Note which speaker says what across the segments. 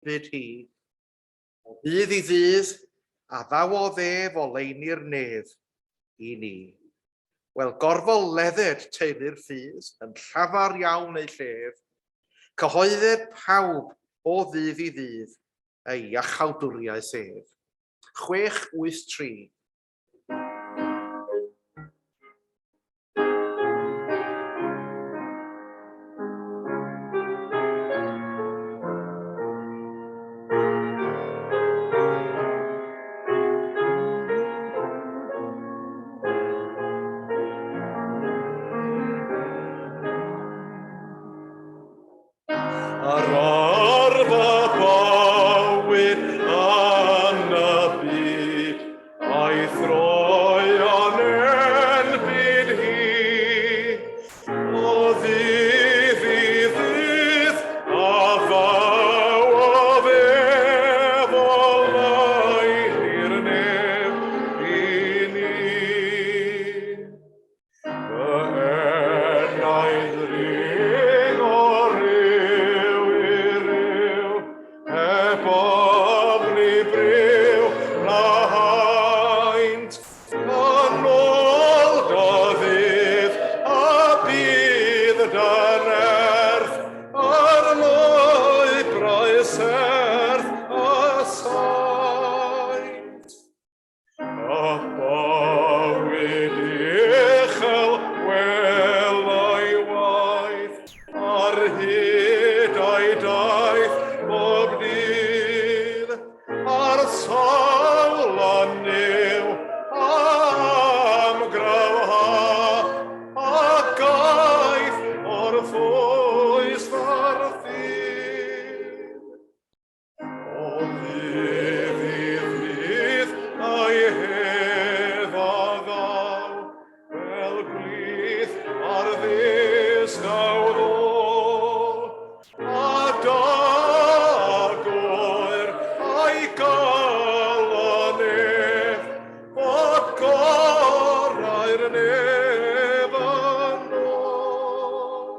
Speaker 1: enbyd hi. O ddydd i ddydd, addawodd ef oleuni'r nef i ni. Wel, gorfoledded teulu'r ffydd, yn llafar iawn eu llef, cyhoedded pawb o ddydd i ddydd ei iachawdwriaeth ef. 683.
Speaker 2: Ar arfa bywyd yn y byd, a'i throi yn enbyd hi. O ddydd i ddydd, a ddawodd ef oleuni'r nef i ni. Fy enaid ddring o ryw i ryw, heb ofni briw na haint, yn ôl dy ddydd a bydd dy nerth, ar lwybrau serth y saint. A bywyd uchel welai waith ar hyd a'i daith bob dydd, a'r sawl a Nuw am grawha a gaeth o'r ffwys a'r ffydd. O ddydd i ddydd a'i hedd a ddaw, fel gwlith ar ddistaw ddôl, a da goer a'i galon ef, fod gorau'r nef yn ôl.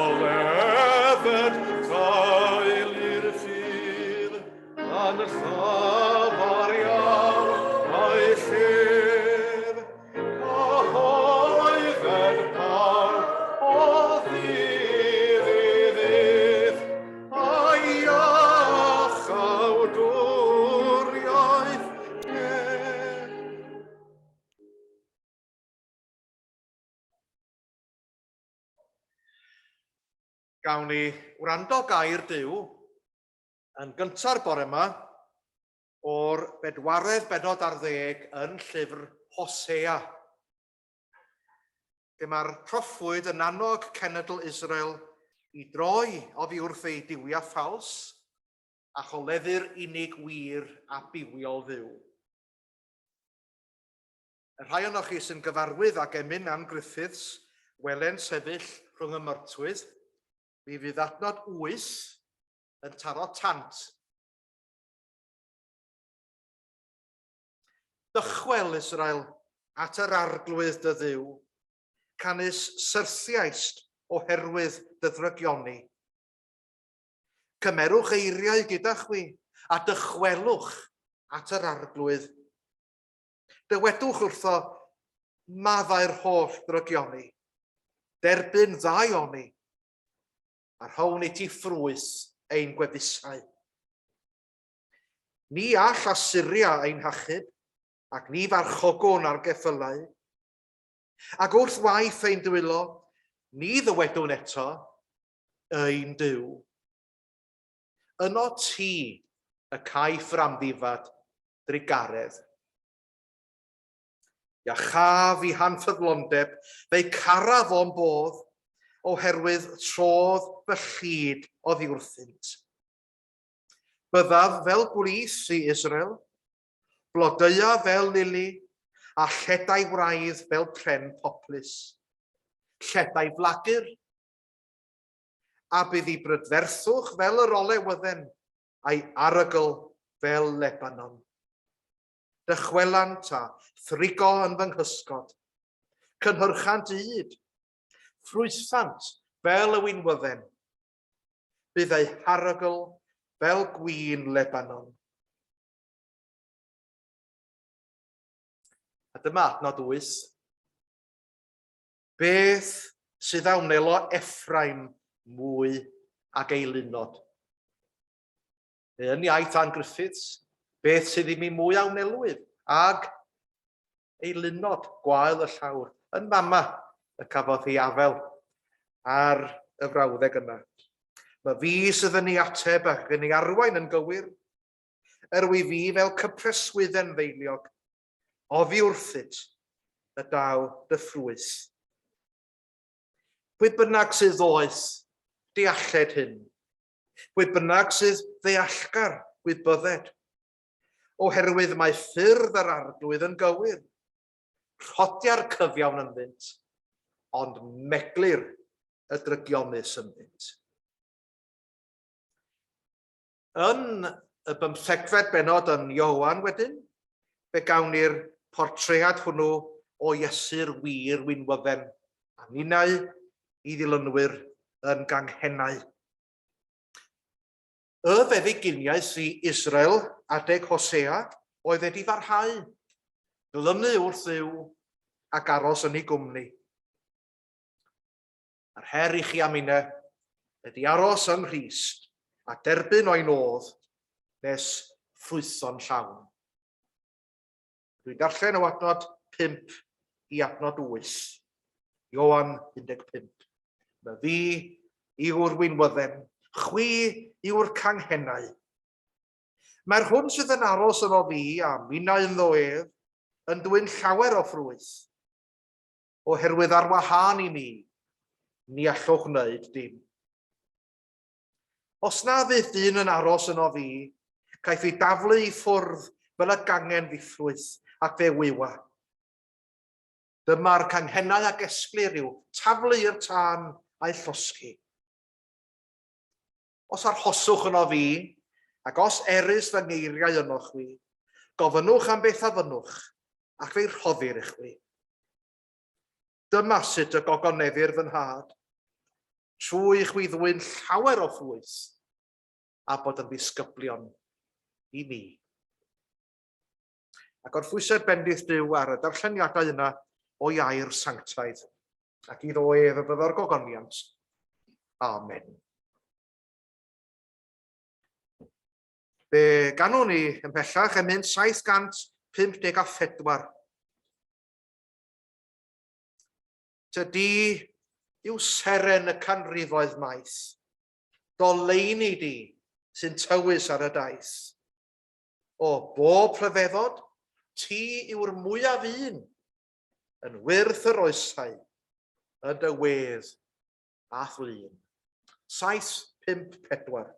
Speaker 2: Gorfoledded teulu'r ffydd, yn llafar iawn a'i llef, cyhoedded pawb o ddydd i ddydd, a'i iachawdwriaeth ef.
Speaker 1: Gawn ni wrando gair Duw yn gynta'r bore yma o'r bedwaredd bennod ar ddeg yn llyfr Hosea. Lle mae'r proffwyd yn annog cenedl Israel i droi oddi wrth ei duwiau ffals a choleddu'r unig wir a bywiol Dduw. Y rhai onoch chi sy'n gyfarwydd ag emyn Ann Griffiths, wele'n sefyll rhwng y myrtwydd, mi fydd adnod wyth yn taro tant. Dychwel, Israel, at yr Arglwydd dy Dduw, canys syrthiaist oherwydd dy ddrygioni. Cymerwch eiriau gyda chwi, a dychwelwch at yr Arglwydd. Dywedwch wrtho, maddau'r holl ddrygioni, derbyn ddaioni, a rhown i ti ffrwyth ein gwefusau. Ni all Asyria ein hachub, ac ni farchogwn ar geffylau. Ac wrth waith ein dwylo, ni ddywedwn eto, ein Duw. Yno ti y caiff yr amddifad drugaredd. Iachaf i hanffyddlondeb, fe'i caraf o'm bodd, oherwydd trodd fy llid oddi wrthynt. Byddaf fel gwlith i Israel, blodeua fel lili, a lledai wraidd fel pren poplys. Lledai flagur, a bydd i brydferthwch fel yr olewydden, a'i arogl fel Lebanon. Dychwelant a thrigo yn fy nghysgod. Cynhyrchant ŷd, ffrwythant fel y winwydden. Bydd eu harogl fel gwin Lebanon. A dyma adnod 8. Beth sydd a wnelo Effraim mwy ag eilunod? Neu yn iaith Ann Griffiths, beth sydd i mi mwy a wnelwydd ag eilunod gwael y llawr? Yn fama y cafodd hi afel ar y frawddeg yna. Mae fi sydd yn ei ateb ac yn ei arwain yn gywir. Yr wyf fi fel cypreswydden ddeiliog, oddi wrthyt y daw dy ffrwyth. Pwy bynnag sydd ddoeth, dealled hyn. Pwy bynnag sydd ddeallgar, gwybydded. Oherwydd mae ffyrdd yr Arglwydd yn gywir, rhodia'r cyfiawn ynddynt, ond meglir y drygionus ynddynt. Yn y bymthegfed bennod yn Ioan wedyn, fe gawn ni'r portread hwnnw o Iesu'r wir winwydden, a ninnau i ddilynwyr yn ganghennau. Y feddyginiaeth i Israel adeg Hosea oedd wedi farhau, glynu wrth Dduw ac aros yn ei gwmni. A'r her i chi a minne ydy aros yng Nghrist a derbyn o'i nodd nes ffrwytho'n llawn. Dwi'n darllen o adnod 5 i adnod 8. Ioan 15. My fi yw'r winwydden, chwi yw'r canghennau. Mae'r hwn sydd yn aros yno fi a minnau ynddo ef, yn dwyn llawer o ffrwyth. Oherwydd ar wahân i mi, ni allwch wneud dim. Os na fydd dyn yn aros yno fi, caiff ei daflu i ffwrdd fel y gangen ddiffrwyth, ac fe wywa. Dyma'r canghennau a gesglir i'w taflu i'r tân a'u llosgi. Os arhoswch yno fi, ac os erys fy ngeiriau ynoch chwi, gofynnwch am beth a fynnwch, ac fe'i rhoddir i chwi. Dyma sut y gogoneddir fy nhad, trwy i chwi ddwyn llawer o ffrwyth a bod yn ddisgyblion i mi. Ac orffwysed bendith Duw ar y darlleniadau yna o'i air sanctaidd, ac iddo ef y byddo'r gogoniant. Amen. Fe ganwn ni ymhellach emyn 754. Tydi yw seren y canrifoedd maith, Doleini di sy'n tywys ar y daith. O bob rhyfeddod, ti yw'r mwyaf un, yn wyrth yr oesau, yn dy wedd a'th lun. 7, 5, 4.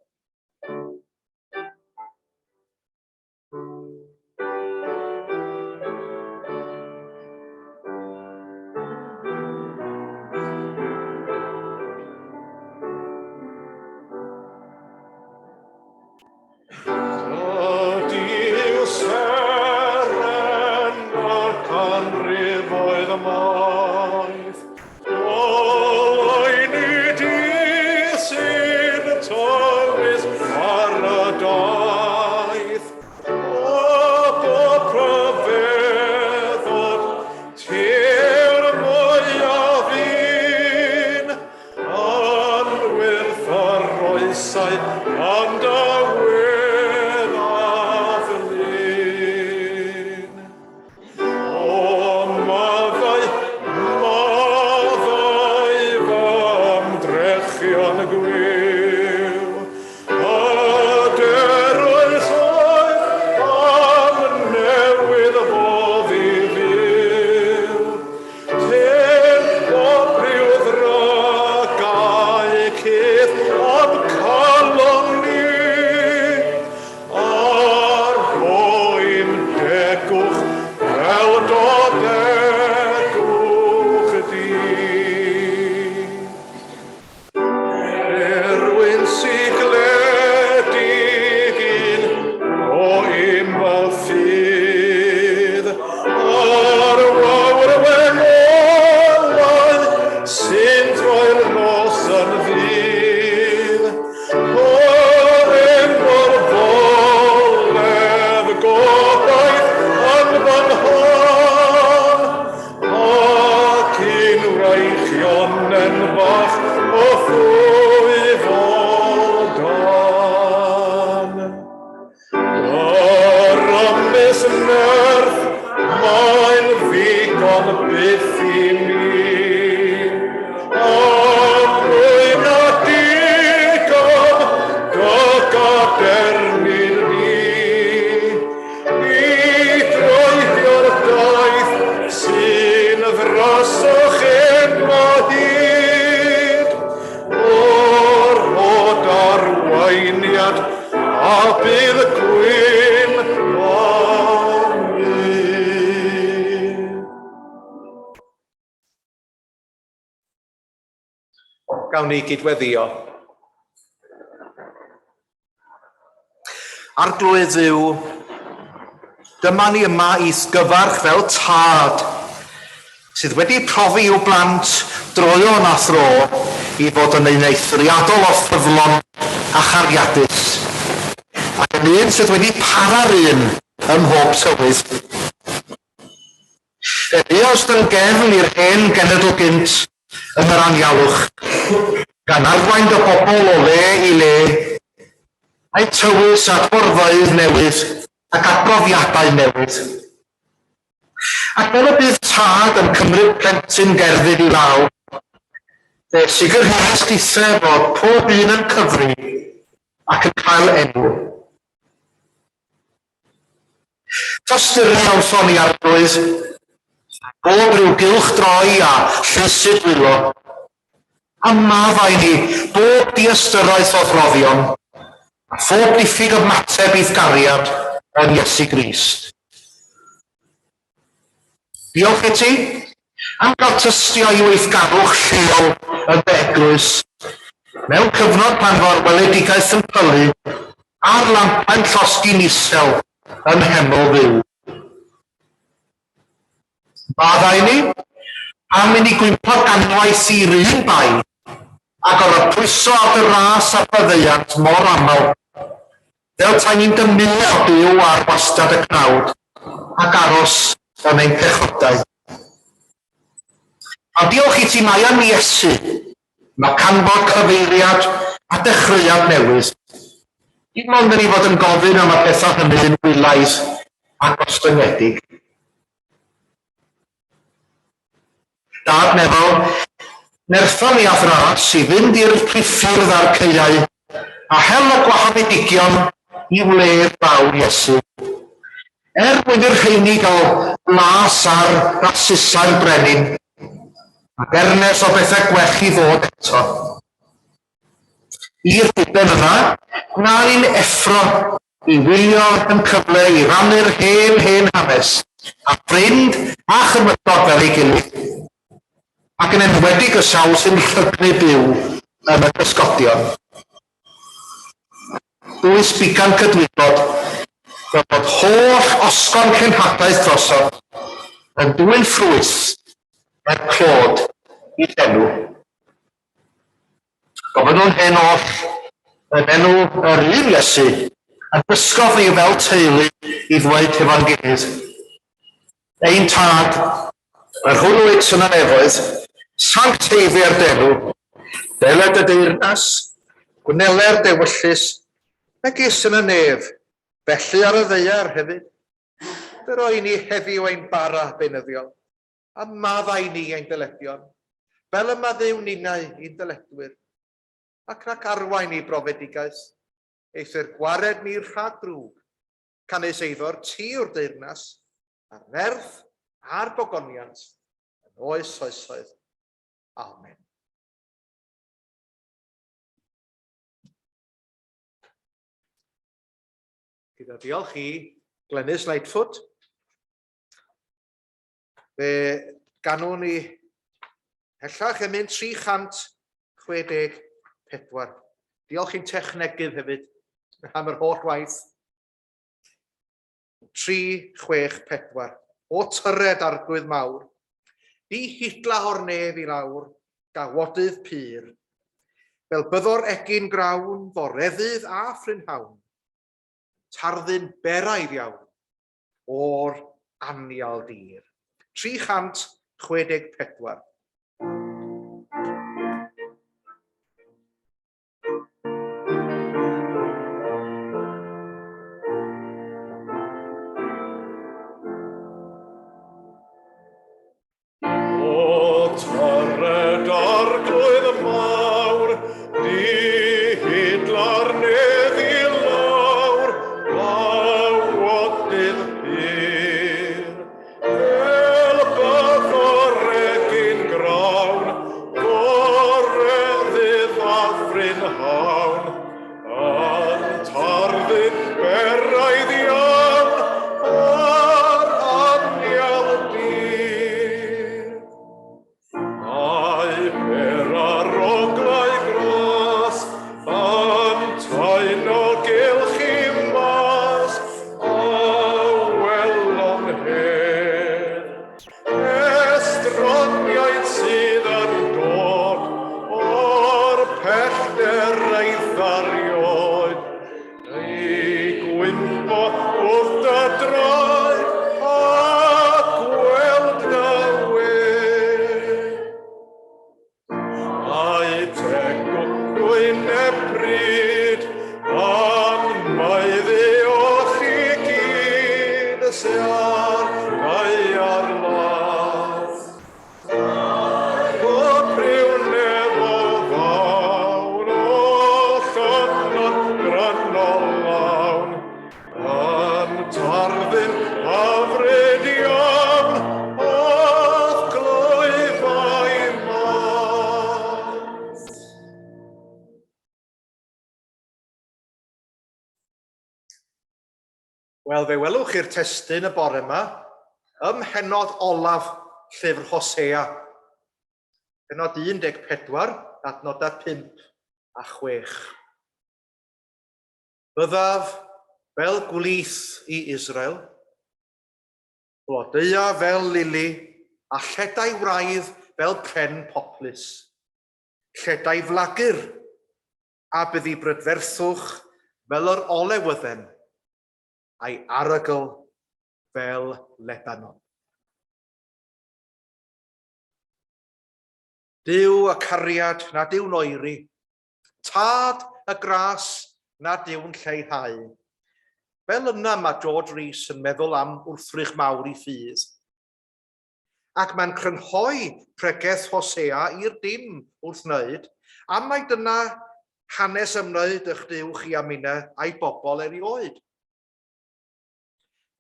Speaker 1: Gawn ni gydweddio. Arglwydd Dduw, dyma ni yma i'th gyfarch fel tad sydd wedi profi i'w blant droeon a thro i fod yn un eithriadol o ffyddlon a chariadus, ac yn un sydd wedi para'r un ym mhob tywydd. Fe fuost yn gefn i'r hen genedl gynt yn yr anialwch, gan arwain dy bobl o le i le, a'u tywys at borfeydd newydd ac at brofiadau newydd. Ac fel y bydd tad yn cymryd plentyn gerdded i law, fe sicrheais dithe fod pob un yn cyfri ac yn cael enw. Tosturi wrthon ni Arglwydd, bob rhyw gylch droi a llysu dwylo, a maddau ni bob diystyraeth o'th roddion, a phob diffyg ymateb i'th gariad yn Iesu Grist. Diolch i ti am gael tystio i weithgarwch lleol yn dy eglwys, mewn cyfnod pan fo'r weledigaeth yn pylu a'r lampau'n llosgi'n isel yn nheml Dduw. Maddau ni am i ni gwympo ganwaith i'r un bai a gorfod pwyso ar dy ras a faddeuant mor aml. Fel tae ni'n dymuno byw ar wastad y cnawd ac aros yn ein pechodau. Ond diolch i ti mai yn Iesu mae canfod cyfeiriad a dechreuad newydd. Dim ond i ni fod yn gofyn am y pethau hynny yn wylaidd a gostyngedig. Dad meddwl, nerthon ni â'th ras i fynd i'r priffyrdd a'r caeau, a hel y gwahoddedigion i wledd fawr Iesu. Er mwyn i'r rheini gael blas ar rasusau'r brenin, ac ernes o bethau gwell i ddod eto. I'r diben yma, gwna ni'n effro i wylio yn cyfle i rannu'r hen, hen hanes, a ffrind a chymydog fel ei gilydd, ac yn enwedig y sawl sy'n rhygnu byw yn y cysgodion. Dwys bigan cydwybod, fel bod holl osgo'n cenhadaeth drosodd yn dwyn ffrwyth er clod i'th enw. Gofynnwn hyn oll yn enw yr un Iesu, a dysgodd ni fel teulu i ddweud hefo'n gilydd, Ein Tad, yr hwn wyt yn y nefoedd, sancteiddier d'enw, deled dy deyrnas, gwneler d'ewyllys, megis yn y nef, felly ar y ddaear hefyd. Dyro i ni heddiw ein bara beunyddiol, A maddau ni ein dyledion, fel y maddeuwn ninnau i'n dyledwyr, ac nac arwain ni i brofedigaeth, eithr gwared ni rhag drwg, canys eiddo'r ti yw'r deyrnas, a'r nerth, a'r gogoniant, yn oes oesoedd. Amen. Gyda diolch i Glenys Lightfoot, Fe ganwn ni pellach emyn 364. Diolch i'n technegydd hefyd am yr holl waith. 364. O tyred arglwydd mawr, di hidla o'r nef i lawr, gawodydd pur, fel byddo'r egin grawn, foreddydd a phrynhawn, tarddu'n beraidd iawn, o'r anial dir. 364.
Speaker 2: O tyred arglwydd mawr, dihidla'r nef i lawr, gawodydd pur. Fel bydd o'r egin byth arioed, ei gwympo wrth dy droed a gweld dy wedd. A'i tegwch wyneb bryd, am mai ddiolch i gyd y sear gaear las. Pob rhyw nef o ddawn, o ffynnon grynol lawn, yn tarddu'n hyfryd iawn, o'th glwyfau mas.
Speaker 1: Wel, fe welwch chi'r testun y bore yma ym mhennod olaf llyfr Hosea. Pennod 14, adnodau 5 a 6. Byddaf fel gwlith i Israel, blodeua fel lili, a lledai wraidd fel pren poplys. Lledai flagur, a bydd ei brydferthwch fel yr olewydden, a'i arogl fel Lebanon. Duw y cariad nad yw'n oeri, Tad y gras nad yw'n lleihau. Fel yna mae George Rees yn meddwl am wrthrych mawr i ffydd. Ac mae'n crynhoi pregeth Hosea i'r dim wrth wneud, am mai dyna hanes ymwneud ych Duw chi a minne a'i bobl erioed.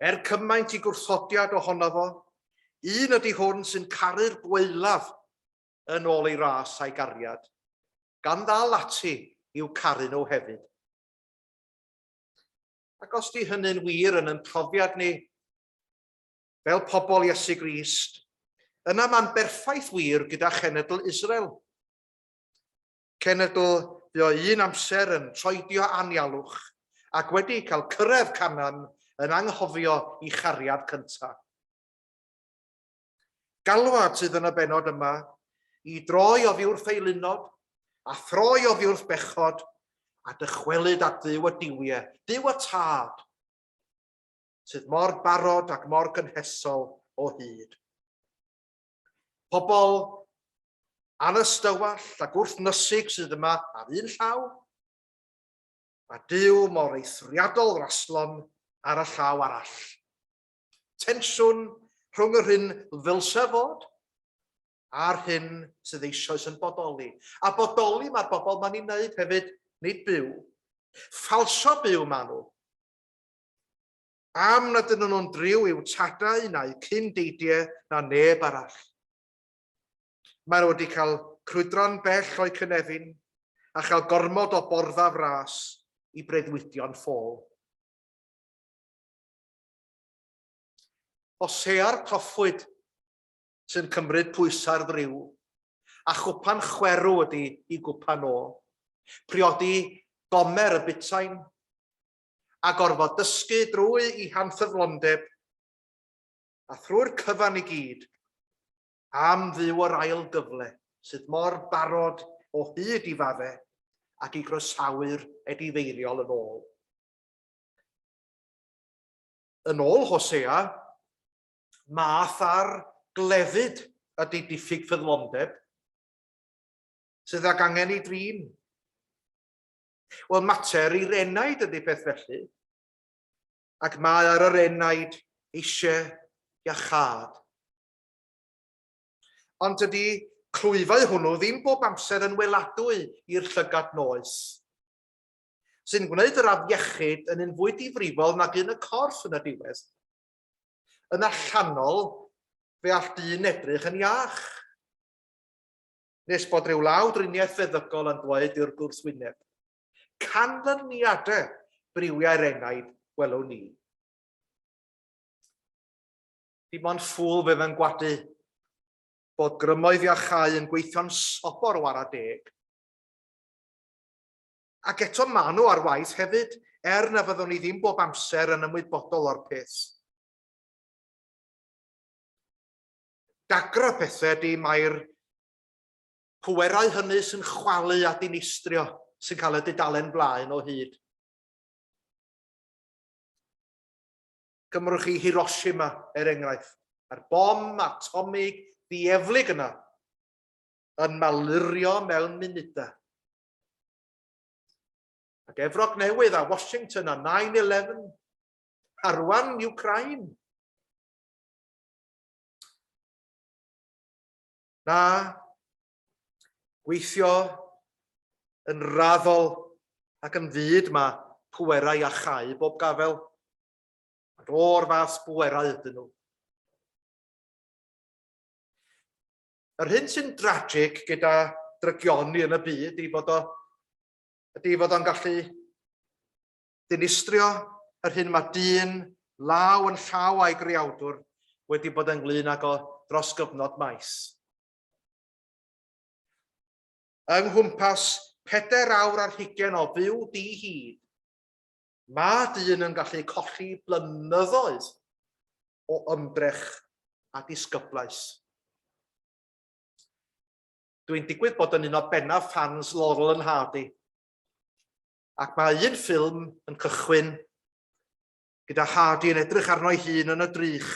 Speaker 1: Er cymaint i gwrthodiad ohono fo, un ydy hwn sy'n caru'r gwaelaf yn ôl ei ras a'i gariad, gan ddal ati i'w caru nhw hefyd. Ac os di hynny'n wir yn ein profiad ni, fel pobl Iesu Grist, yna mae'n berffaith wir gyda chenedl Israel. Cenedl fu o un amser yn troedio anialwch ac wedi cael cyrraedd Canaan yn anghofio i chariad cyntaf. Galwad sydd yn y bennod yma i droi oddi wrth eilunod a throi oddi wrth bechod a dychwelyd at Dduw y duwie, Duw y Tad, sydd mor barod ac mor gynhesol o hyd. Pobl anystywallt ac wrthnysig sydd yma ar un llaw, a Duw mor eithriadol raslon ar y llaw arall. Tensiwn rhwng yr hyn ddylse fod a'r hyn sydd eisoes yn bodoli. A bodoli mae'r bobl ma'n ei wneud hefyd, nid byw. Ffalsio byw maen nhw. Am nad ydyn nhw'n driw i'w tadau na'u cyn-deidiau na neb arall. Maen nhw wedi cael crwydro'n bell o'u cynefin a chael gormod o borfa fras i breuddwydio'n ffôl. Hosea'r proffwyd sy'n cymryd pwysau'r ddryw, a chwpan chwerw ydy i gwpan o. Priodi Gomer y butain, a gorfod dysgu drwy i hanffyddlondeb, a thrwy'r cyfan i gyd, am Dduw yr ail gyfle sydd mor barod o hyd i fadde ac i groesawu'r edifeiriol yn ôl. Yn ôl Hosea, math ar glefyd ydy diffyg ffyddlondeb sydd ag angen ei drin. Wel, mater i'r enaid ydy peth felly, ac mae ar yr enaid eisiau iachâd. Ond dydy clwyfau hwnnw ddim bob amser yn weladwy i'r llygad noeth, sy'n gwneud yr afiechyd yn un fwy difrifol nag un y corff yn y diwedd. Yn allanol, fe all dyn edrych yn iach, nes bod rhyw law driniaeth feddygol yn dweud i'r gwrthwyneb. Canlyniadau briwiau'r enaid welwn ni. Dim ond ffŵl fydd yn gwadu bod grymoedd iachau yn gweithio'n sobor wara deg. Ac eto maen nhw ar waith hefyd, er na fyddwn ni ddim bob amser yn ymwybodol o'r peth. Dagra pethau ydy mai'r pwerau hynny sy'n chwalu a dinistrio sy'n cael y dudalen blaen o hyd. Cymrwch chi Hiroshima, er enghraifft, a'r bom atomig ddieflig yna yn malurio mewn munudau. Ac Efrog Newydd a Washington a 9-11, a rwan Ukraine. Na, gweithio yn raddol ac yn fyd mae pwerau a chau bob gafel. Ac o'r fath bwerau ydyn nhw. Yr hyn sy'n dragic gyda drygioni yn y byd i fod o, ydy fod o'n gallu dinistrio yr hyn mae dyn law yn llaw a'i greawdwr wedi bod ynglyn ag o dros gyfnod maes. Yng nghwmpas 24 o fyw di-hid, mae dyn yn gallu colli blynyddoedd o ymdrech a disgyblaeth. Dwi'n digwydd bod yn un o bennaf ffans Laurel and Hardy, ac mae un ffilm yn cychwyn gyda Hardy yn edrych arno'i hun yn y drych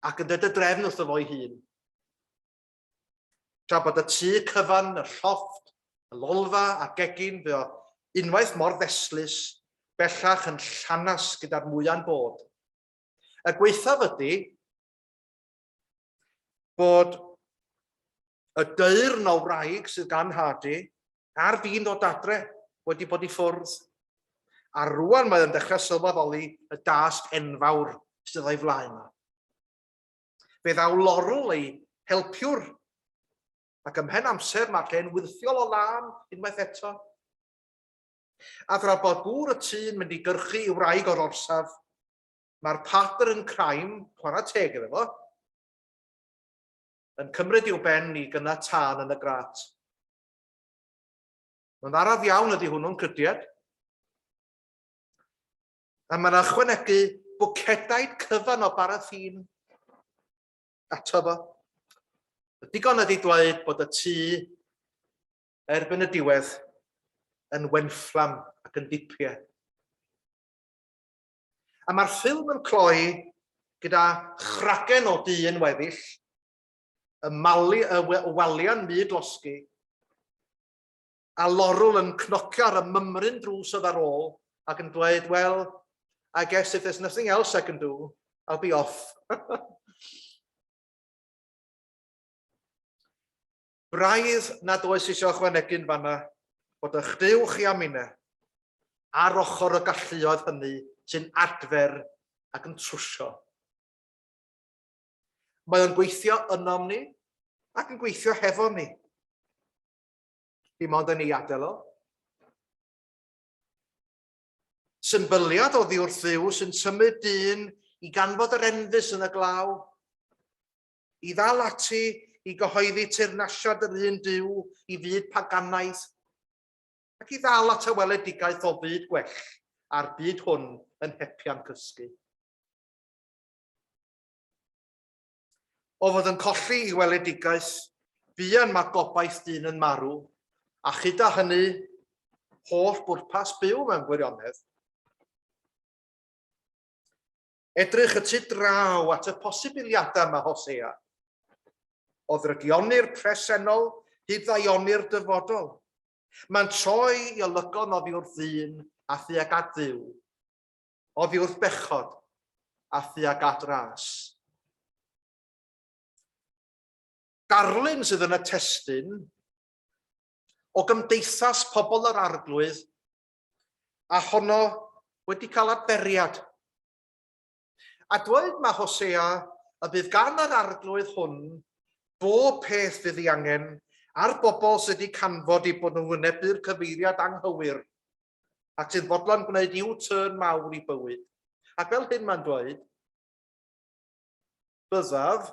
Speaker 1: ac yn dweud y drefn wrtho fo'i hun. Tra bod y tŷ cyfan, y llofft, y lolfa a'r gegin, fe o unwaith mor ddestlus, bellach yn llanas gyda'r mwya'n bod. Y gwaethaf ydy bod y dyrn o wraig sydd gan Hardy ar fin dod adre wedi bod i ffwrdd. A rwan mae o'n dechrau sylweddoli y dasg enfawr sydd o'i flaen o. Fe ddaw Laurel ei helpiwr, ac ymhen amser mae'r lle'n wyrthiol o lân unwaith eto. A thra bod gŵr y tŷ'n mynd i gyrchu i wraig o'r orsaf, mae'r partner in crime, chwarae teg iddo fo, yn cymryd i'w ben i gynnau tân yn y grat. Mae'n araf iawn ydy hwnnw'n cydiad. A mae'n ychwanegu bwcedaid cyfan o baraffin ato fo. Digon ydy dweud bod y tŷ erbyn y diwedd yn wenfflam ac yn dipie. A mae'r ffilm yn cloi gyda chragen o dŷ yn weddill, y malu, y waliau'n myd losgi, a Laurel yn cnocio ar y mymryn drws oedd ar ôl ac yn dweud, well, I guess if there's nothing else I can do, I'll be off. Braidd nad oes eisiau ychwanegu'n fanna bod eich Duw chi a minne ar ochr y galluoedd hynny sy'n adfer ac yn trwsio. Mae o'n gweithio ynom ni ac yn gweithio hefo ni. Dim ond yn ei adael o. Symbyliad oddi wrth Dduw sy'n symud dyn i ganfod yr enfys yn y glaw, i ddal ati i gyhoeddi teyrnasiad yr un Duw i fyd paganaidd, ac i ddal at y weledigaeth o fyd gwell a'r byd hwn yn hepian cysgu. O fod yn colli i weledigaeth, buan mae gobaith dyn yn marw, a chyda hynny, holl bwrpas byw mewn gwirionedd. Edrych y tu draw at y posibiliadau mae Hosea. O ddrygioni'r presennol hyd ddaioni'r dyfodol. Mae'n troi i olygon oddi wrth ddyn a thuag at Dduw, oddi wrth bechod a thuag at ras. Darlun sydd yn y testun o gymdeithas pobl yr Arglwydd a honno wedi cael adferiad. A dweud mae Hosea y bydd gan yr Arglwydd hwn bob peth fydd ei angen ar bobl sydd wedi canfod eu bod nhw'n wynebu'r cyfeiriad anghywir ac sy'n fodlon gwneud U-turn mawr i bywyd. Ac fel hyn mae'n dweud, byddaf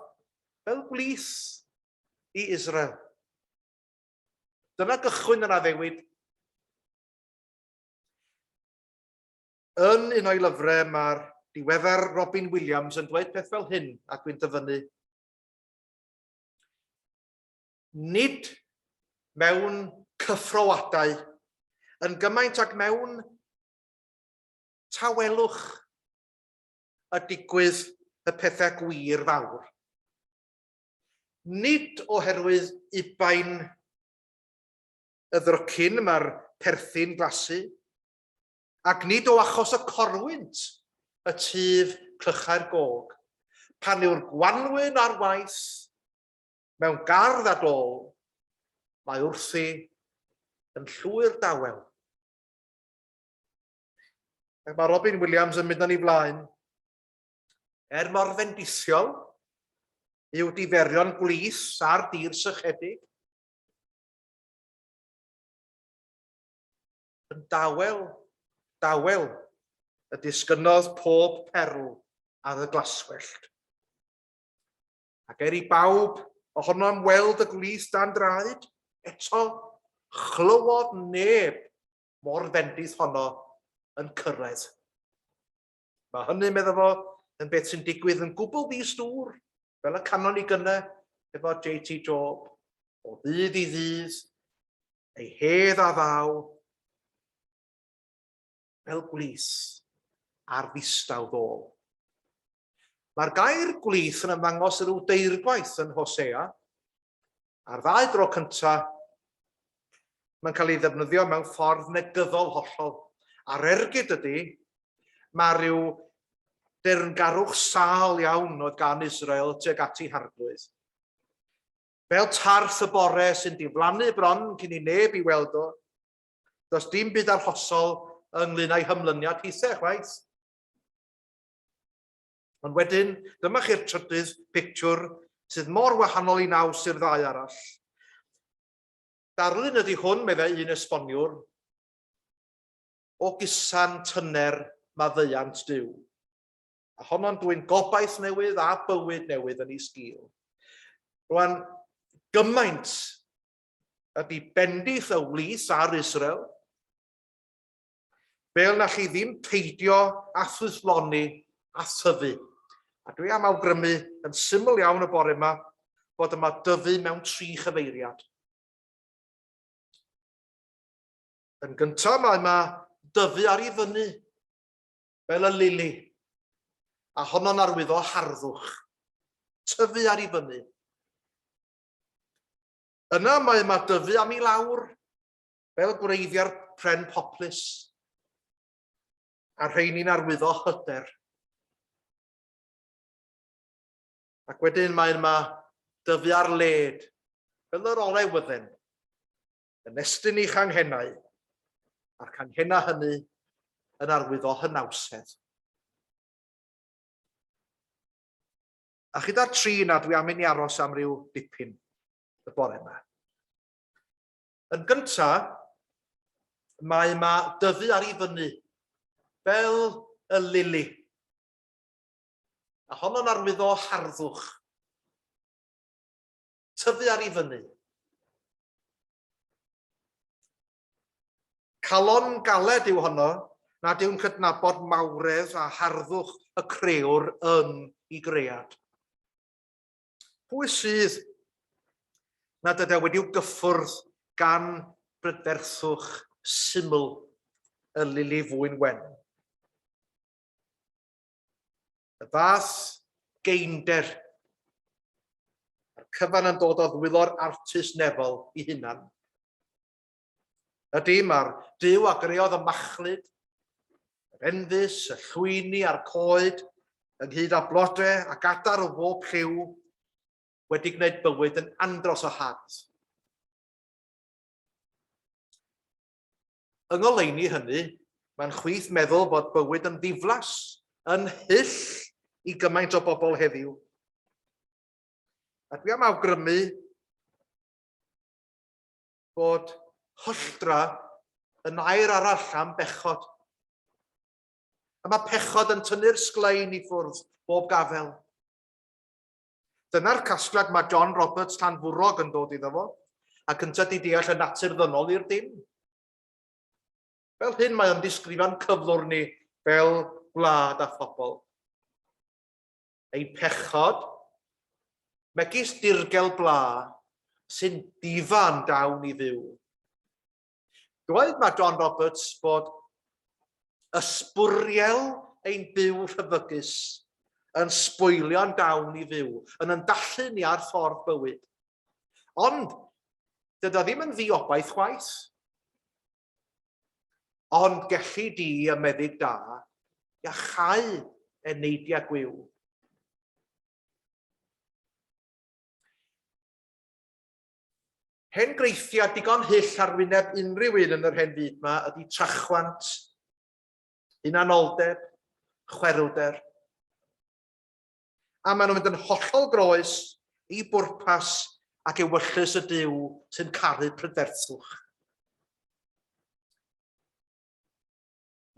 Speaker 1: fel gwlith i Israel. Dyna gychwyn yr addewid. Yn un o'i lyfrau mae'r diweddar Robin Williams yn dweud peth fel hyn, a dwi'n dyfynnu. Nid mewn cyffroadau, yn gymaint ag mewn tawelwch y digwydd y pethau gwir fawr. Nid oherwydd ubain y ddrycin mae'r perthyn glasu, ac nid o achos y corwynt y tyf clychau'r gog, pan yw'r gwanwyn ar waith mewn gardd a dôl, mae wrthi yn llwyr dawel. Ac mae Robin Williams yn mynd yn ei flaen. Er mor fendithiol yw diferion gwlis ar dir sychedig, yn dawel, dawel y disgynnodd pob perl ar y glaswellt. Ac er i bawb ohonom weld y gwlith dan draed, eto chlywodd neb mor fendith honno yn cyrraedd. Mae hynny, medda fo, yn beth sy'n digwydd yn gwbl ddi-stŵr, fel y canon ni gynne efo JT Job, o ddydd i ddydd, ei hedd a ddaw, fel gwlith ar ddistaw ddôl. Mae'r gair gwlith yn ymddangos rhyw deirgwaith yn Hosea, a'r ddau dro cyntaf, mae'n cael ei ddefnyddio mewn ffordd negyddol hollol. A'r ergyd ydy, mae rhyw deyrngarwch sâl iawn oedd gan Israel tuag at ei harglwydd. Fel tarth y bore sy'n diflannu bron cyn i neb i weld o, does dim byd arhosol ynglyn â'i hymlyniad hithe chwaith. Ond wedyn, dyma chi'r trydydd pictiwr sydd mor wahanol i naws i'r ddau arall. Darlun ydy hwn, meddai un esboniwr, o gusan tyner maddeuant Duw. A honno'n dwyn gobaith newydd a bywyd newydd yn ei sgil. Rwan, gymaint ydy bendith y wlith ar Israel, fel na chi ddim peidio â ffrwythloni a thyfu. A dwi am awgrymu yn syml iawn y bore yma bod yma dyfu mewn tri chyfeiriad. Yn gyntaf mae yma dyfu ar i fyny, fel y lili, a honno'n arwyddo harddwch, tyfu ar i fyny. Yna mae yma dyfu am i lawr, fel gwreiddiau'r pren poplys, a rheini'n arwyddo hyder. Ac wedyn mae yma dyfu ar led, fel yr olewydden, yn estyn ei changhennau, a'r canghennau hynny yn arwyddo hynawsedd. A chyda'r tri yna dwi am i ni aros am ryw dipyn y bore yma. Yn gynta, mae yma dyfu ar i fyny, fel y lili. A honno'n arwyddo harddwch. Tyfu ar i fyny. Calon galed yw honno, nad yw'n cydnabod mawredd a harddwch y crëwr yn ei gread. Pwy sydd nad ydy wedi'w gyffwrdd gan brydferthwch syml y lili fwyn wen? Y fath geinder, a'r cyfan yn dod o ddwylo'r artist nefol i hunan. Ydy, mae'r Duw a greodd y machlud, yr enfys, y llwyni a'r coed, ynghyd â blode ac adar o bob lliw, wedi gwneud bywyd yn andros o hardd. Yng ngoleuni hynny, mae'n chwith meddwl bod bywyd yn ddiflas, yn hyll i gymaint o bobl heddiw. A dwi am awgrymu bod hylltra yn air arall am bechod. A mae pechod yn tynnu'r sglein i ffwrdd bob gafel. Dyna'r casgliad mae John Roberts Llanfwrog yn dod iddo fo, ac yntau di deall y natur ddynol i'r dim. Fel hyn mae o'n disgrifio'n cyflwr ni fel gwlad a phobl. Ein pechod, megis dirgel bla sy'n difa'n dawn i fyw. Dweud mae John Roberts bod ysbwriel ein byw rhyfygus yn sbwylio'n dawn i fyw, yn yndallu ni ar ffordd bywyd. Ond, dydy o ddim yn ddiobaith chwaith. Ond gelli di, y meddyg da, iachau eneidiau gwiw. Hen greithiau digon hyll ar wyneb unrhyw un yn yr hen fyd 'ma ydy trachwant, hunanoldeb, chwerwder. A maen nhw'n mynd yn hollol groes i bwrpas ac ewyllys y Duw sy'n caru prydferthwch.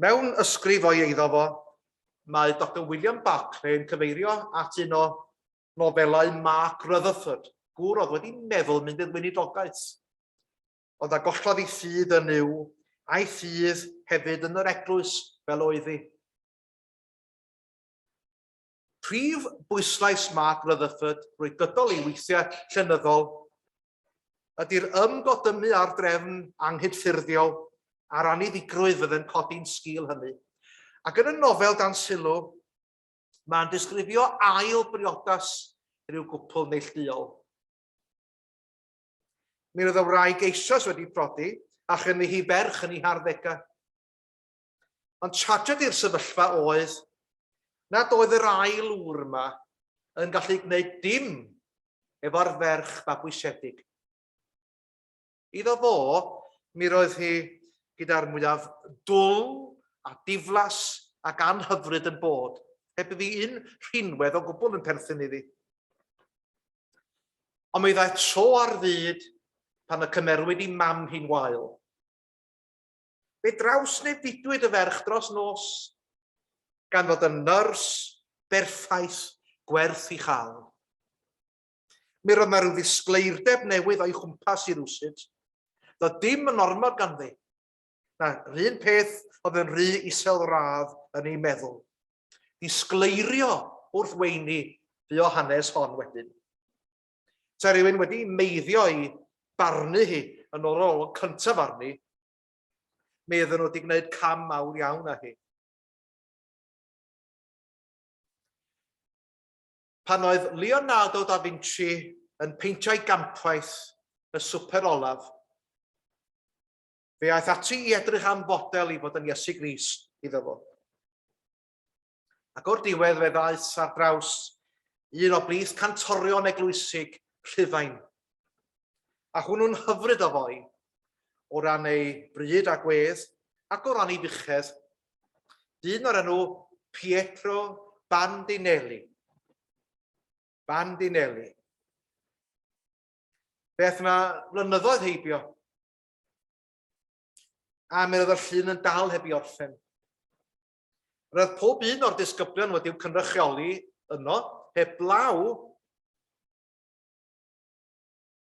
Speaker 1: Mewn ysgrif o'i eiddo fo, mae Doctor William Barclay yn cyfeirio at un o nofelau Mark Rutherford, gŵr oedd wedi meddwl mynd i'r weinidogaeth, ond a gollodd ei ffydd yn Nuw, a'i ffydd hefyd yn yr eglwys fel oedd hi. Prif bwyslais Mark Rutherford drwy gydol ei weithiau llenyddol ydy'r ymgodymu â'r drefn anghydffurfiol a'r anniddigrwydd fydde'n codi'n sgil hynny. Ac yn y nofel dan sylw, Mae'n disgrifio ail briodas rhyw gwpl neillduol. Mi roedd y wraig eisoes wedi prodi a chynnu hi ferch yn ei harddegau. Ond tragedi'r sefyllfa oedd nad oedd yr ail ŵr yma yn gallu gwneud dim efo'r ferch fabwysiedig. Iddo fo, mi roedd hi gyda'r mwyaf dwl a diflas ac anhyfryd yn bod, heb iddi un rhinwedd o gwbl yn perthyn iddi. Ond mi ddaeth tro ar fyd pan y cymerwyd i mam hi'n wael. Fe drawsnewidwyd y ferch dros nos, gan fod yn nyrs berffaith gwerth i chael. Mi roedd 'na ryw ddisgleirdeb newydd o'i chwmpas i rywsut. Doedd dim yn ormod ganddi. Na, yr un peth oedd yn rhy isel radd yn ei meddwl. Disgleirio wrth weini fu o hanes hon wedyn. Ta rhywun wedi meiddio i barnu hi yn ôl yr olwg cyntaf arni, mi oedden nhw wedi gwneud cam mawr iawn â hi. Pan oedd Leonardo da Vinci yn peintio'i gampwaith, y Swper Olaf, fe aeth ati i edrych am fodel i fod yn Iesu Grist iddo fo. Ac o'r diwedd fe ddaeth ar draws un o blith cantorion eglwysig Rhufain. A hwnnw'n hyfryd o foi, o ran ei bryd a gwedd, ac o ran ei fuchedd, Dyn o'r enw Pietro Bandinelli. Bandinelli. Beth yna flynyddoedd heibio. A mi oedd y llun yn dal heb i orffen. Roedd pob un o'r disgyblion wedi'w cynrychioli yno, heblaw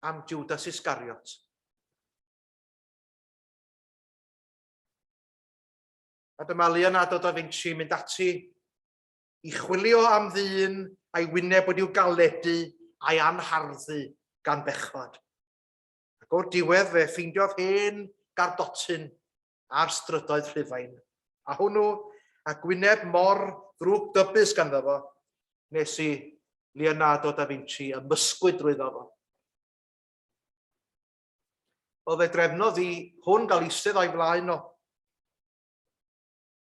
Speaker 1: am Judas Iscariot. A dyma Leonardo da Vinci mynd ati i chwilio am ddyn a'i wyneb wedi'w galedu a'i anharddu gan bechod. Ac o'r diwedd fe ffeindiodd hen gardotyn ar strydoedd Rhufain, a hwnnw a gwyneb mor ddrwg dybus ganddo fo, nes i Leonardo da Vinci ymysgwyd drwyddo fo. Wel, fe drefnodd i hwn gael eistedd o'i flaen o,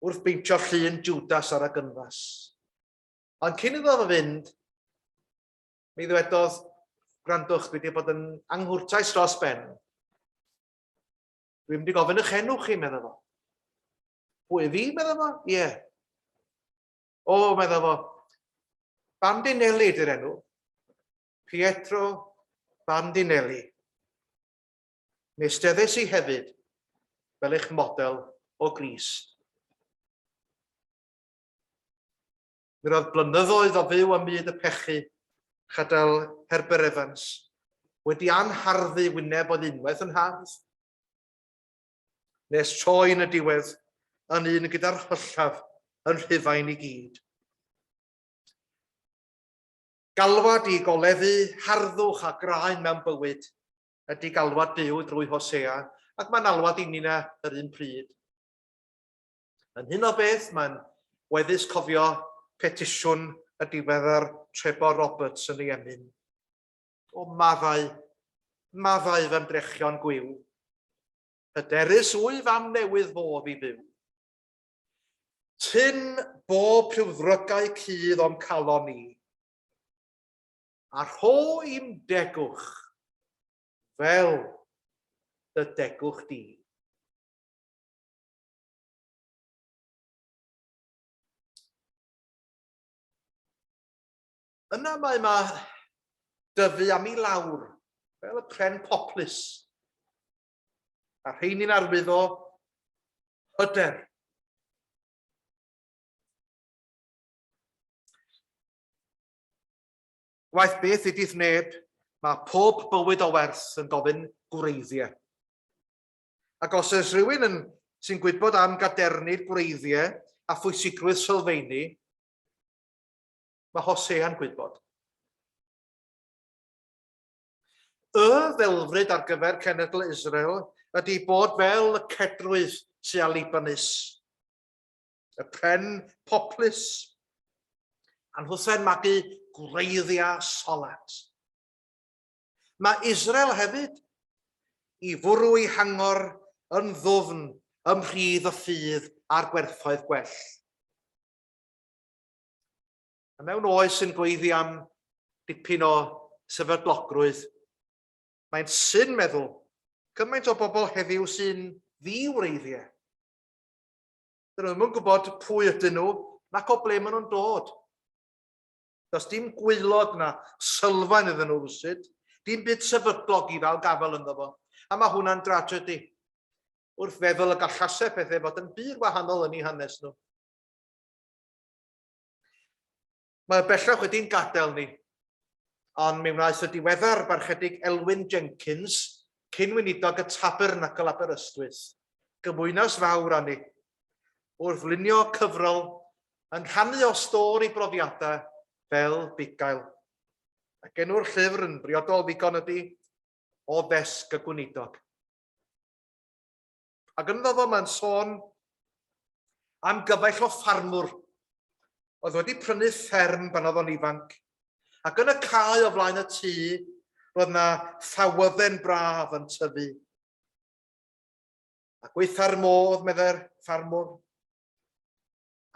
Speaker 1: wrth beintio llun Judas ar y gynfas. Ond cyn iddo fo fynd, mi ddwedodd, gwrandwch, dwi wedi bod yn anghwrtais dros ben. Dwi'n mynd i gofyn eich enw chi, medda fo. Pwy fi, medda fo? Ie. Yeah. O, medda fo. Bandinelli di'r enw. Pietro Bandinelli. Mi eisteddes i hefyd fel eich model o Grist. Mi roedd blynyddoedd o fyw ym myd y pechu, chadael Herbert Evans, wedi anharddu wyneb oedd unwaith yn hardd, nes troi yn y diwedd yn un gyda'r hyllaf yn Rhufain i gyd. Galwad i goleddu harddwch a graen mewn bywyd ydy galwad Duw drwy Hosea. Ac mae'n alwad i nina yr un pryd. Yn hyn o beth, mae'n weddus cofio petisiwn y diweddar Trebor Roberts yn ei emyn. O maddau, maddau fy ymdrechion gwiw. Hyderus wyf am newydd fodd i fyw. Tyn bob rhyw ddrygau cudd o'm calon i, a rho i'm degwch fel dy degwch di. Yna mae yma dyfu am i lawr, fel y pren poplys, a rheini'n arwydd o hyder. Waeth beth ydy'th neb, mae pob bywyd o werth yn gofyn gwreiddiau. Ac os oes rhywun yn, sy'n gwybod am gadernid gwreiddiau a phwysigrwydd sylfeini, mae Hosea'n gwybod. Y ddelfryd ar gyfer cenedl Israel ydy bod fel y cedrwydd sy â Libanus, y pren poplys, a nhwthau'n magu gwreiddiau solat. Mae Israel hefyd i fwrw ei hangor yn ddwfn ym mhridd y ffydd a'r gwerthoedd gwell. A mewn oes sy'n gweiddi am dipyn o sefydlogrwydd, mae'n syn meddwl cymaint o bobl heddiw sy'n ddi-wreiddiau. Dyn nhw ddim yn gwybod pwy ydyn nhw, nac o ble maen nhw'n dod. Does dim gwaelod na sylfaen iddyn nhw rywsut, dim byd sefydlog i ddal gafael ynddo fo. A mae hwnna'n dragedy. Wrth feddwl y gallase pethau fod yn bur wahanol yn eu hanes nhw. Mae o bellach wedi'n gadael ni, ond mi wnaeth y diweddar Barchedig Elwyn Jenkins, cyn-weinidog y Tabernacl Aberystwyth, gymwynas fawr â ni wrth lunio cyfrol yn rhannu o stôr ei brofiadau fel bugail. Ac enw'r llyfr yn briodol ddigon ydy O Ddesg y Gweinidog. Ac ynddo fo mae'n sôn am gyfaill o ffarmwr oedd wedi prynu fferm pan oedd o'n ifanc. Ac yn y cae o flaen y tŷ, roedd na ffawydden braf yn tyfu. A gweitha'r modd, meddai'r ffarmwr,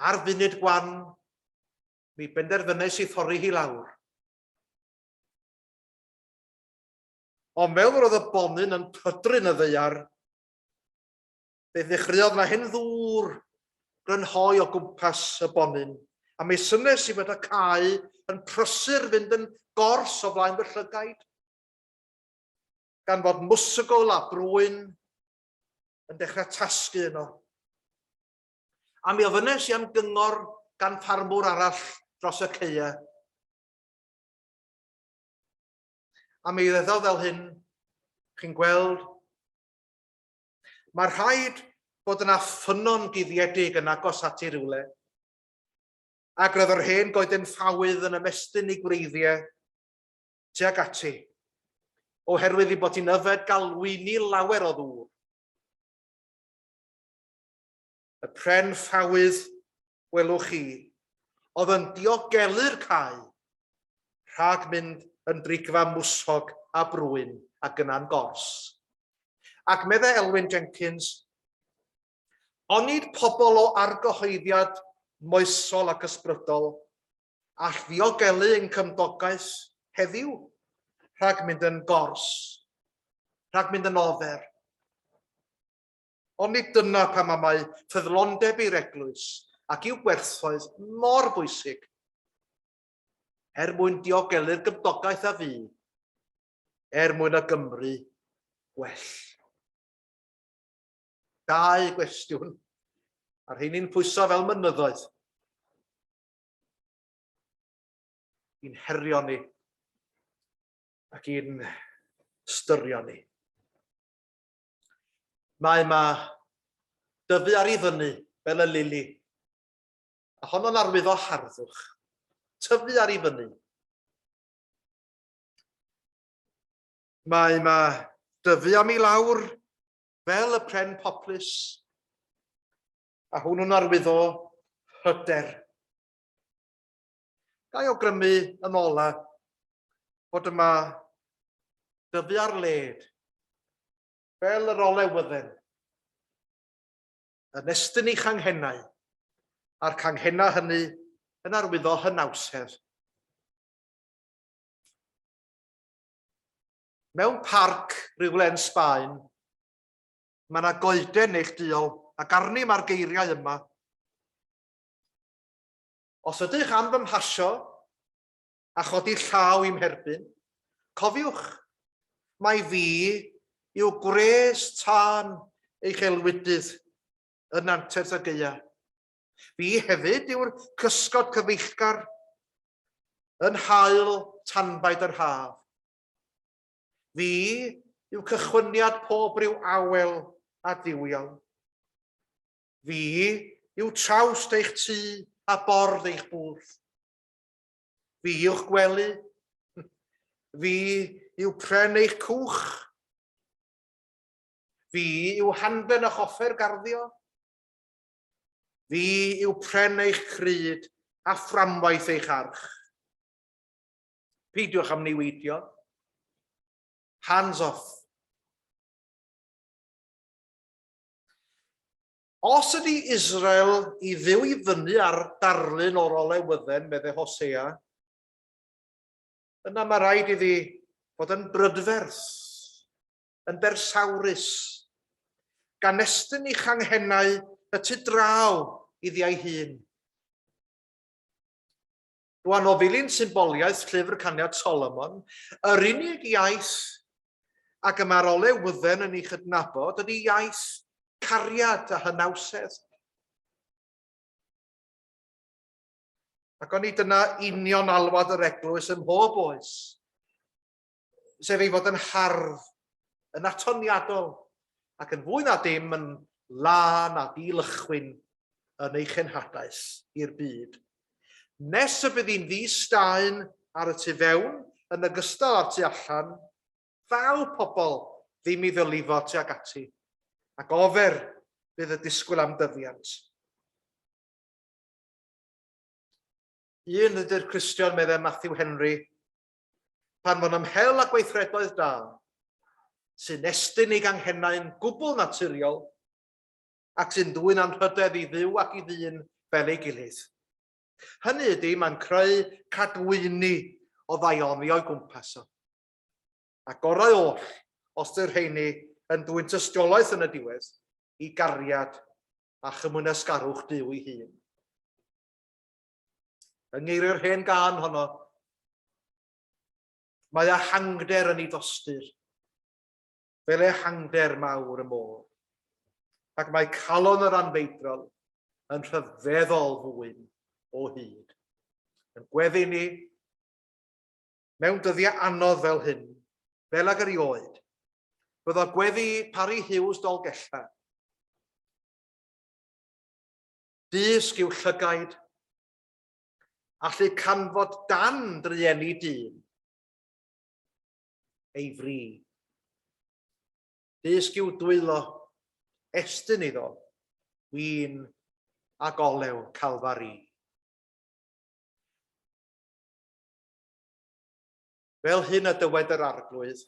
Speaker 1: ar funud gwan, mi benderfynais i thorri hi lawr. Ond fel roedd y bonyn yn pydru'n y ddaear, fe ddechreuodd na hen ddŵr grynhoi o gwmpas y bonyn, a mi synnes i fod y cae yn prysur fynd yn gors o flaen fy llygaid, gan fod mwsogl a brwyn yn dechrau tasgu yno. A mi ofynnes i am gyngor gan ffarmwr arall dros y caeau. A mi ddeddodd fel hyn, chi'n gweld, mae rhaid bod yna ffynnon guddiedig yn agos ati rywle. Ac roedd yr hen goeden ffawydd yn ymestyn ei gwreiddiau tuag ati, oherwydd ei bod hi'n yfed galwyni lawer o ddŵr. Y pren ffawydd, welwch chi, oedd yn diogelu'r cae rhag mynd yn drigfa mwsog a brwyn ac yna'n gors. Ac meddai Elwyn Jenkins, Onid pobl o argyhoeddiad moesol ac ysbrydol all ddiogelu ein cymdogaeth heddiw rhag mynd yn gors, rhag mynd yn ofer? Ond nid dyna pam y mae ffyddlondeb i'r Eglwys ac i'w gwerthoedd mor bwysig, er mwyn diogelu'r gymdogaeth a fu, er mwyn y Gymru gwell. Dau gwestiwn, a rheini'n pwyso fel mynyddoedd. I'n herio ni ac i'n styrio ni. Mae yma dyfu ar ei fyny fel y lili, a honno'n arwydd o harddwch. Tyfu ar ei fyny. Mae yma dyfu am i lawr. Fel y pren poplys, a hwnnw'n arwyddo hyder. Ga i awgrymu yn ola fod yma dyfu ar led, fel yr olewydden, yn estyn ei changhennau, a'r canghennau hynny yn arwyddo hynawsedd. Mewn parc rywle yn Sbaen, mae yna goeden neillduol ac arni mae'r geiriau yma. Os ydych am fy mhasio a chodi llaw i'm herbyn, cofiwch, mai fi yw gwres tân eich aelwydydd yn anterth y gaeaf. Fi hefyd yw'r cysgod cyfeillgar yn haul tanbaid yr haf. Fi yw cychwyniad pob rhyw awel a duwiol. Fi yw trawst eich tŷ a bord eich bwrdd. Fi yw'ch gwely. Fi yw pren eich cwch. Fi yw hanben eich offer garddio. Fi yw pren eich cryd a fframwaith eich arch. Peidiwch am niweidio. Hands off. Os ydy Israel i fyw i fyny ar darlun o'r olewydden, medde Hosea, yna mae rhaid iddi fod yn brydferth, yn bersawrus, gan estyn ei changhennau y tu draw iddi ei hun. Rwan, o ddilyn symboliaeth llyfr Caniad Solomon, yr unig iaith ac y mae'r olewydden yn ei chydnabod ydy iaith cariad a hynawsedd. Ac oni dyna union alwad yr eglwys ym mhob oes, sef ei fod yn hardd, yn atoniadol, ac yn fwy na dim yn lân a di-lychwyn yn ei chenhadaeth i'r byd. Nes y bydd hi'n ddi-staen ar y tu fewn yn ogystal â'r tu allan, ddaw pobl ddim i ddylifo tuag ati, ac ofer bydd y disgwyl am dyfiant. Un ydy'r Cristion, meddai Matthew Henry, pan fo'n ymhel â gweithredoedd da, sy'n estyn ei ganghennau'n gwbl naturiol ac sy'n dwyn anrhydedd i Dduw ac i ddyn fel ei gilydd. Hynny ydy, mae'n creu cadwyni o ddaioni o'i gwmpas o. A gorau oll, os dy'r rheini yn dwyn tystiolaeth yn y diwedd i gariad a chymwynasgarwch Duw ei hun. Yng ngeiriau'r hen gân honno, mae ehangder yn ei dostur, fel ehangder mawr y môr. Ac mae calon yr anfeidrol yn rhyfeddol fwyn o hyd. Yn gweddu ni, mewn dyddiau anodd fel hyn, fel ag erioed, byddo gweddi Parry Hughes Dolgellau Dysg i'w llygaid allu canfod dan drueni dyn ei fri. Dysg i'w dwylo estyn iddo win ac olew Calfari. Fel hyn y dywed yr Arglwydd,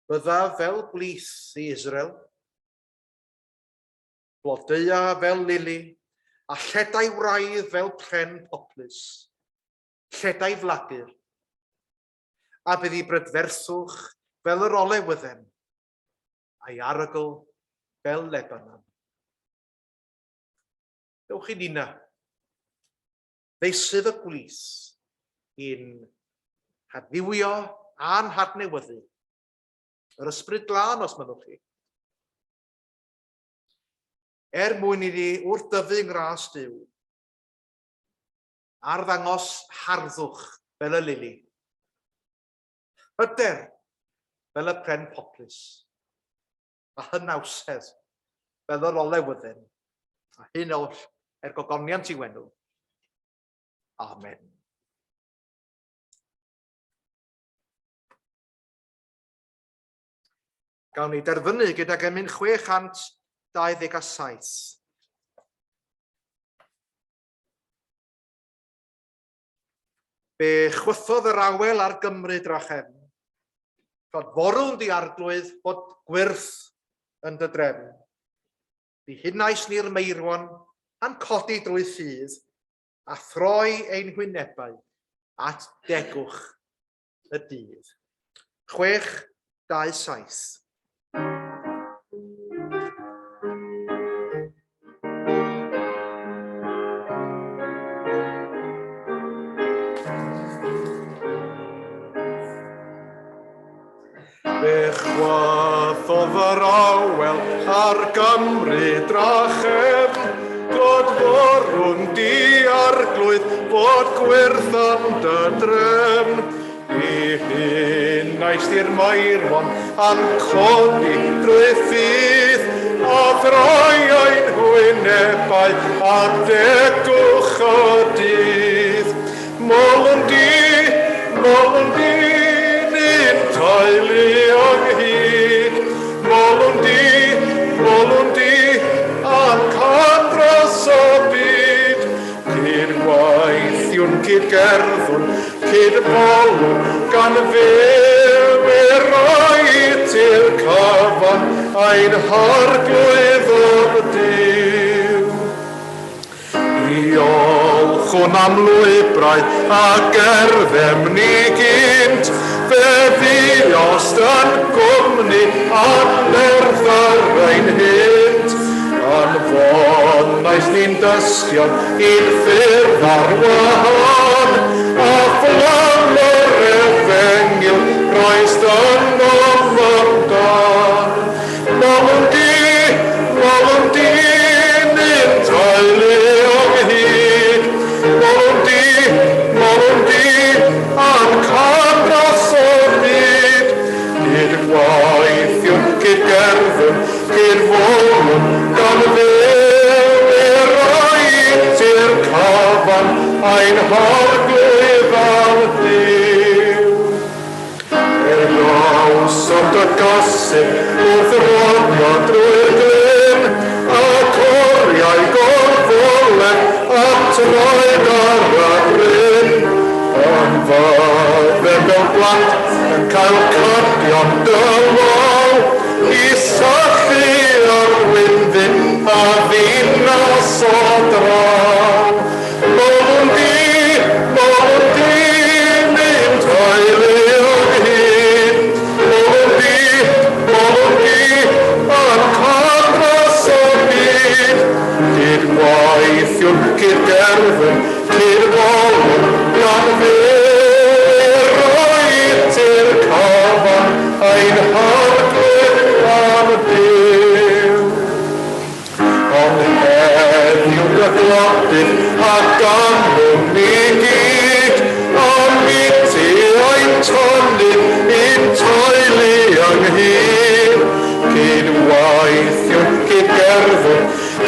Speaker 1: Byddaf fel gwlith i Israel, Blodeua fel lili, a lledai wraidd fel pren poplys, lledai flagur, a bydd ei brydferthwch fel yr olewydden, a'i arogl fel Lebanon. Dewch i nina, feysydd y gwlith, i'n hadfywio a'n hadnewyddu. Yr ysbryd glân, os mynnwch chi. Er mwyn i ni wrth dyfu yng ngras Duw, arddangos harddwch fel y lili, hyder fel y pren poplys, a hynawsedd fel yr olewydden, a hyn oll er gogoniant i'w enw. Amen. Gawn ni derfynu gydag emyn 627. Fe chwythodd yr awel ar Gymru drachefn. Clod forwn di arglwydd bod gwyrth yn dy drefn. Di hunais ni'r meirwon a'n codi drwy ffydd a throi ein hwynebau at degwch y dydd. 6, 2, 7.
Speaker 2: Fe chwathodd yr awel ar Gymru drachefn, Clod forwn di arglwydd fod gwyrth yn dy drefn. I hunais di'r maerwon a'n codi drwy ffydd, a throi ein hwynebau at degwch y dydd. Molwn di, molwn di, ni'n teulu ynghyd. Molwn di, molwn di, a'n can dros y byd. Cyd-weithiwn, cyd-gerddwn, cyd-folwn, gan fyw i'r roi tir cyfan ein harglwydd o'r Duw. Diolchwn am lwybrau a gerddem ni gynt, fe fuost yn gwmni anferth yr ein hynt. Anfonais ni'n dystion i'n ffyrdd ar wahân, a fflam yr efengyl roist ynom amdan. Molwn di, molwn di, ni'n teulu ynghyd. Molwn di, molwn di, a'n can dros y byd. Cyd-weithiwn, cyd-gerddwn, cyd-folwn, gan fyw i'r rhaid i'r cyfan, ein harglwydd a'n Duw. Er gawsom dy gysur wrth rodio drwy'r glyn, Ac oriau gorfoledd at troed ar y bryn. Ond fyddem fel blant yn cael cardio'n dy law, I syllu ar wynfyd a ddinas o draw. Molwn di, molwn di, ni'n teulu ynghyd. Molwn di, molwn di, a'n can dros y byd. Cyd-weithiwn, cyd-gerddwn, cyd-folwn, gan fyw i'r tir cyfan, ein harglwydd a'n Duw. Ond heddiw dy glodydd a ganwn ni gyd, am i ti ein tynnu i'n teulu ynghyd. Cyd-weithiwn, cyd-gerddwn,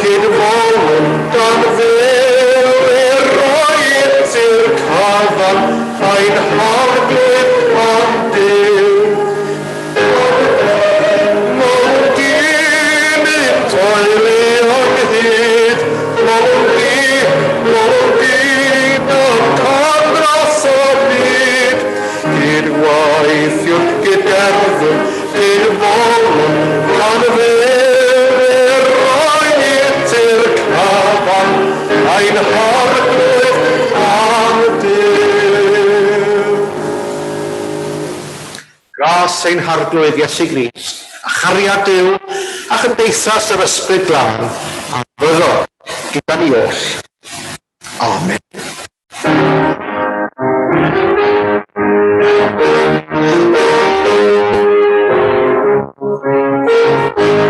Speaker 2: cyd-folwn, gan fyw i'r roi ti'r cyfan, ein harglwydd a'n Duw. Ein harglwydd a'n Duw.
Speaker 1: Gras ein Harglwydd Iesu Grist, a chariad Duw, a chymdeithas yr Ysbryd Glân, a fyddo gyda ni oll. Amen.